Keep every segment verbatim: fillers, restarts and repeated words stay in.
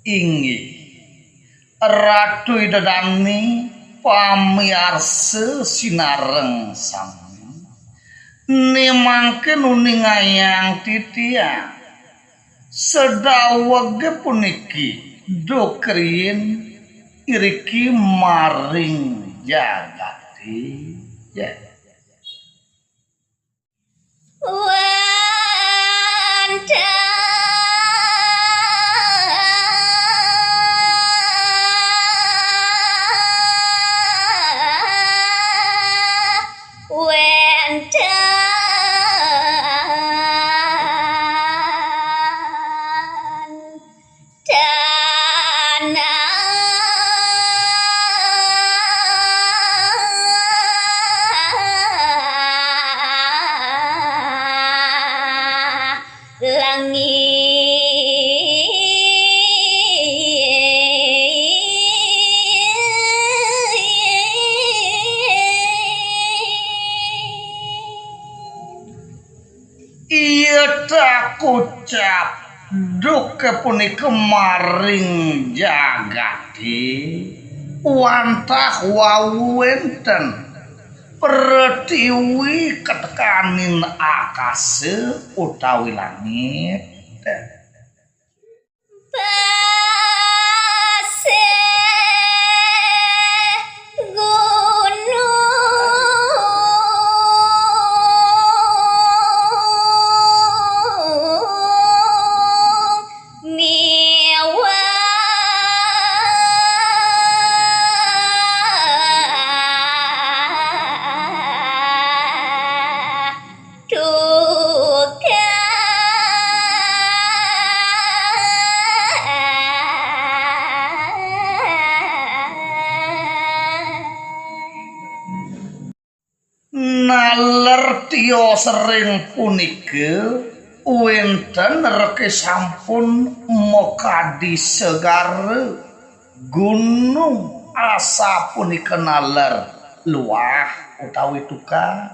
Inggih, Ratu Ida Dane pamiarsa sinareng sami. Ne mangkin uningayang titiang sadawege puniki duka riin iriki maring jagate. Ya. Iya takucap duka punika maring jagate, wantah wau wenten pretiwi katekaning akasa utawi langit. Naler tios ring punika wenten reke sampun makadi segara, gunung, asapunika naler luah utawi tukad.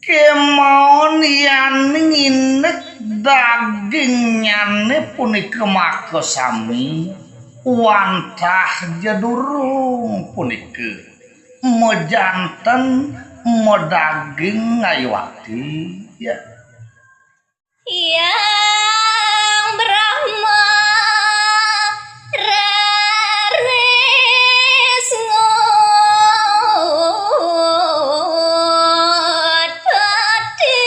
Kemaon yaning indik dagingnyane punika makasami wantah ja durung punika majanten madaging ngayuwati. Ya. Hyang Brahma raris ngut pati.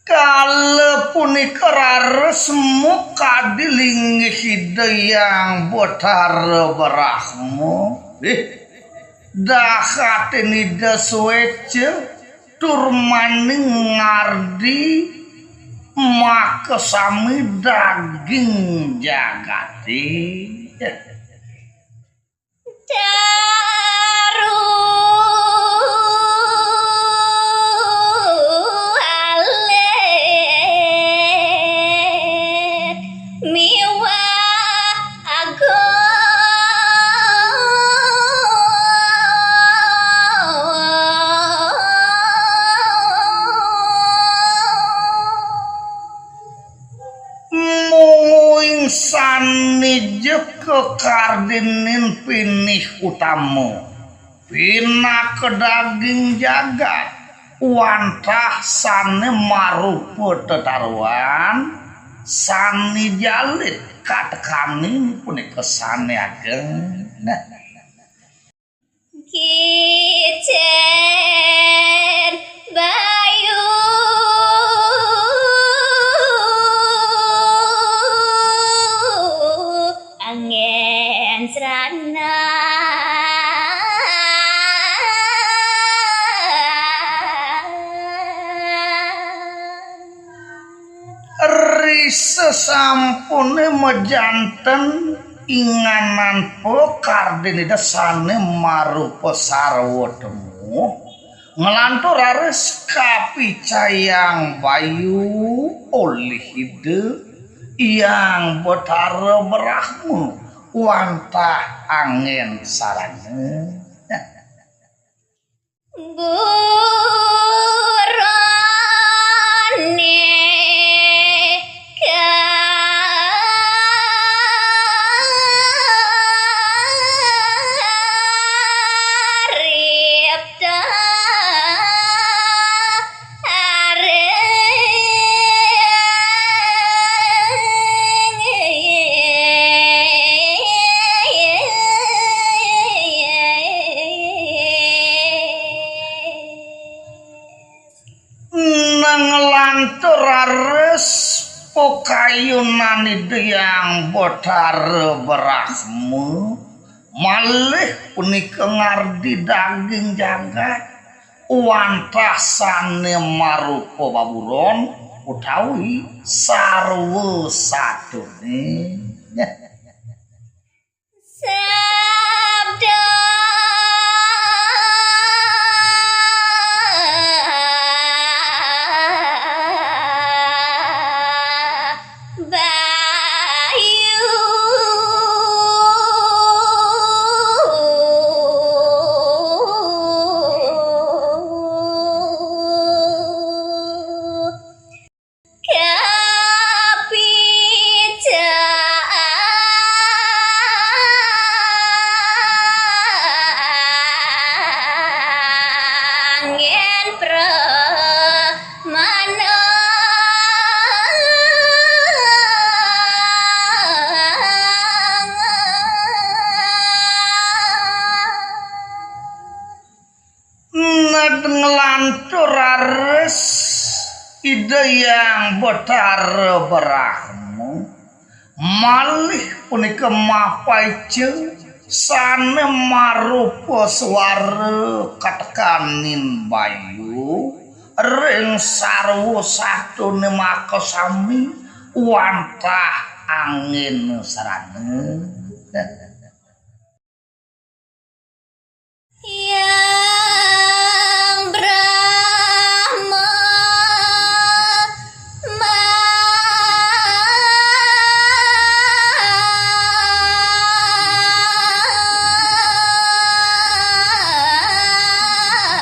Kala punika raris makadi linggih Ida Hyang Batara Brahma. Ih, dahating Ida sueca tur maning ngardi makasami daging jagate. Daru alit miwah agung. Mungguing sane ja kakardinin pinih utama, pinaka daging jagat, wantah sane marupa tetaruan, sane jalit katekaning punika sane ageng. Nah. Kicen bayu anggen srana. Sampune majanten inganan pakardin Ida sane marupa sarwa temu, nglantur raris kapicayang bayu olih Ida Hyang Betara Brahma wantah angin sarana. Burane karipta areng. Nang lantur raris pakayunan Ida Hyang Betara Brahma, malih punika ngardi daging jagat, wantah sane marupa baburon utawi sarwa satune. Sabda bayu. Kapicak angin pramana. Ned nglantur raris Ida Hyang Betara Brahma malih punika mapaica sane marupa swara katekaning bayu ring sarwa satune makasami wantah angin sarana. Hyang Brahma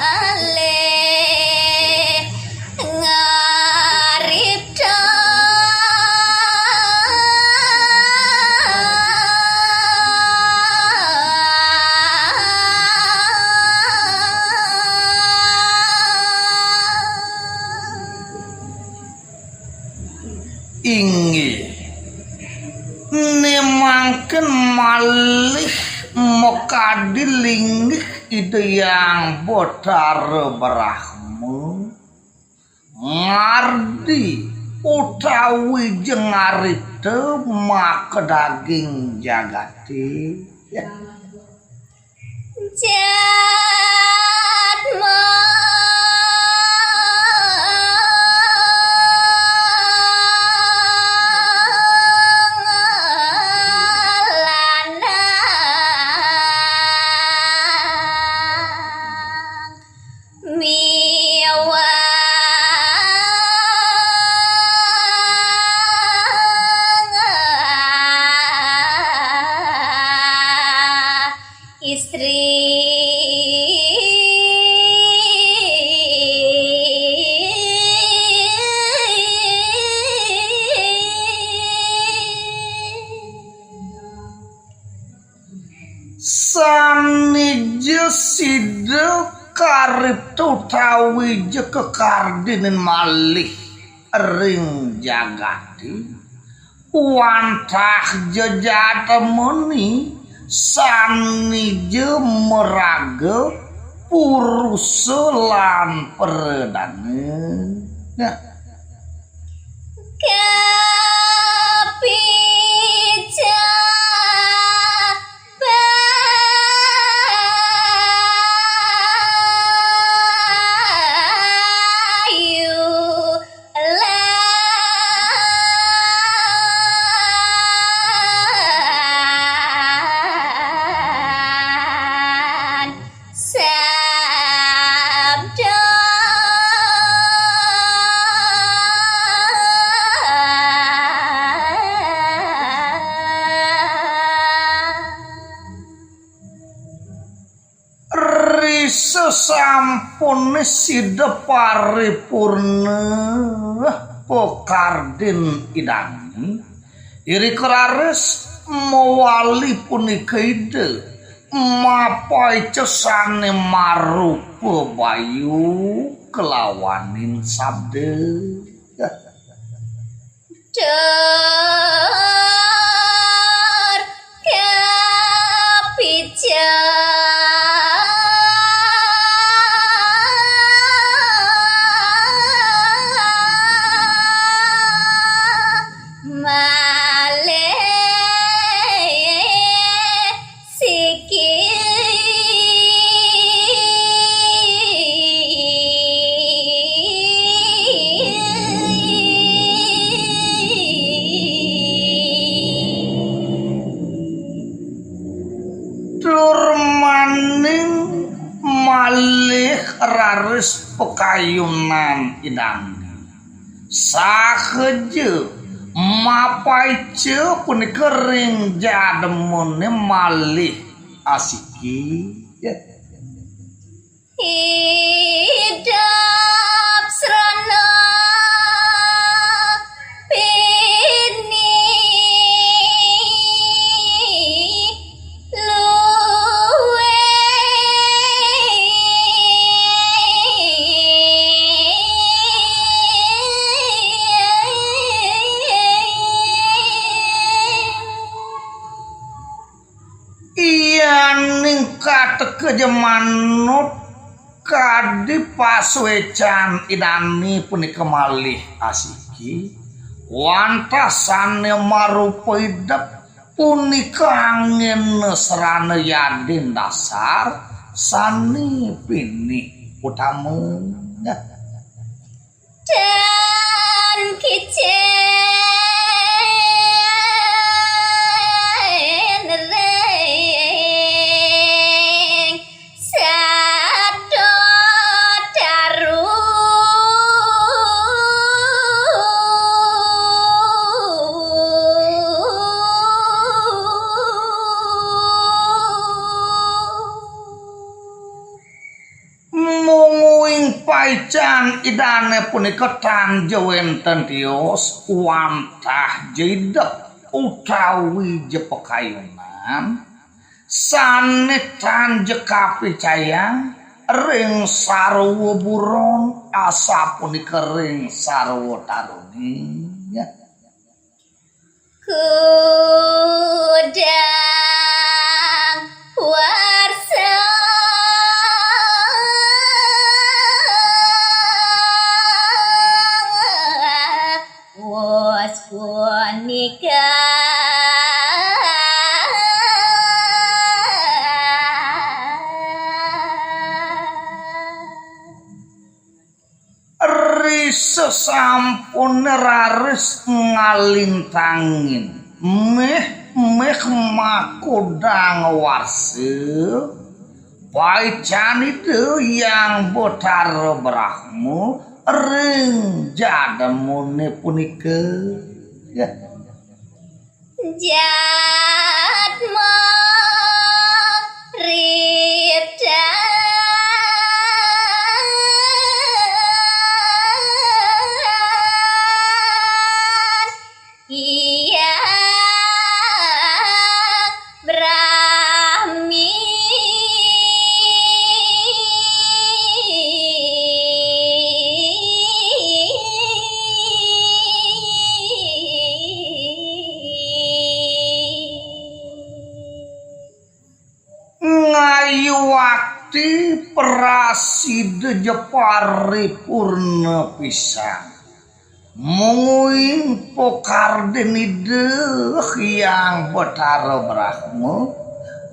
malih ngaripta. Inggih. Ne mangkin malih makadi linggih Ida Hyang Betara Brahma. Ngardi utawi ja ngaripta makadaging jagate. Ya. Jatma lanang miwah istri. Sane ja sida karipta utawi ja kakardinin malih ring jagate, wantah ja jatmane sane ja maraga purusa lan pradana. Nah. Kapicak bayu Sasampune sida paripurna pakardin Idane, irika raris mawali punika Ida mapaica sane marupa bayu kalawaning sabda. Tur kapica malih siki. Tur maning malih raris pakayunan Idane. Sahaja mapaica punika ring jadmane malih asiki. Idup srana bini luwih. Yaning kateka ja manut kadi pasuecan Idane punika malih asiki, wantah sane marupa idup punika anggena srana yadin dasar sane pinih utama. Dan kicen ring sada taru. Mungguing paican Idane punika tan ja wenten tios, wantah ja idup utawi ja pakayunan, sane tan ja kapicayang ring sarwa buron, asapunika ring sarwa tarune. Kudang warsa wus punika. Ri sasampune raris ngalintangin, meh, meh makudang warsa, paican Ida Hyang Batara Brahma ring jadmane punika. Ya. Jadma ritan Hyang Brahmi. Ngayuwakti prasida ja paripurna pisan. Mungguing pakardin Ida Hyang Batara Brahma,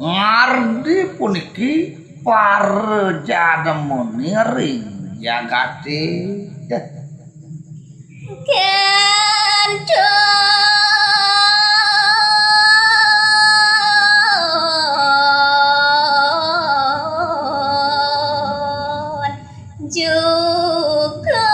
ngardi puniki para jadmane ring jagate. Kantun juga.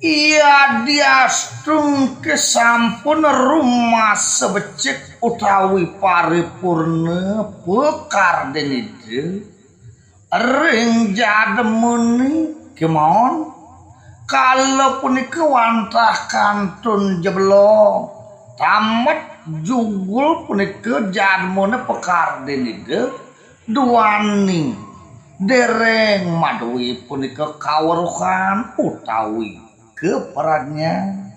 Yadiastun ké sampun rumasa becik utawi paripurna pakardin Ida ring jadmané kémaon, kala punika wantah kantun jebela, tamet jugul punika jadmané pakardin Ida, duaning déréng madué punika kaweruhan utawi kapradnyan.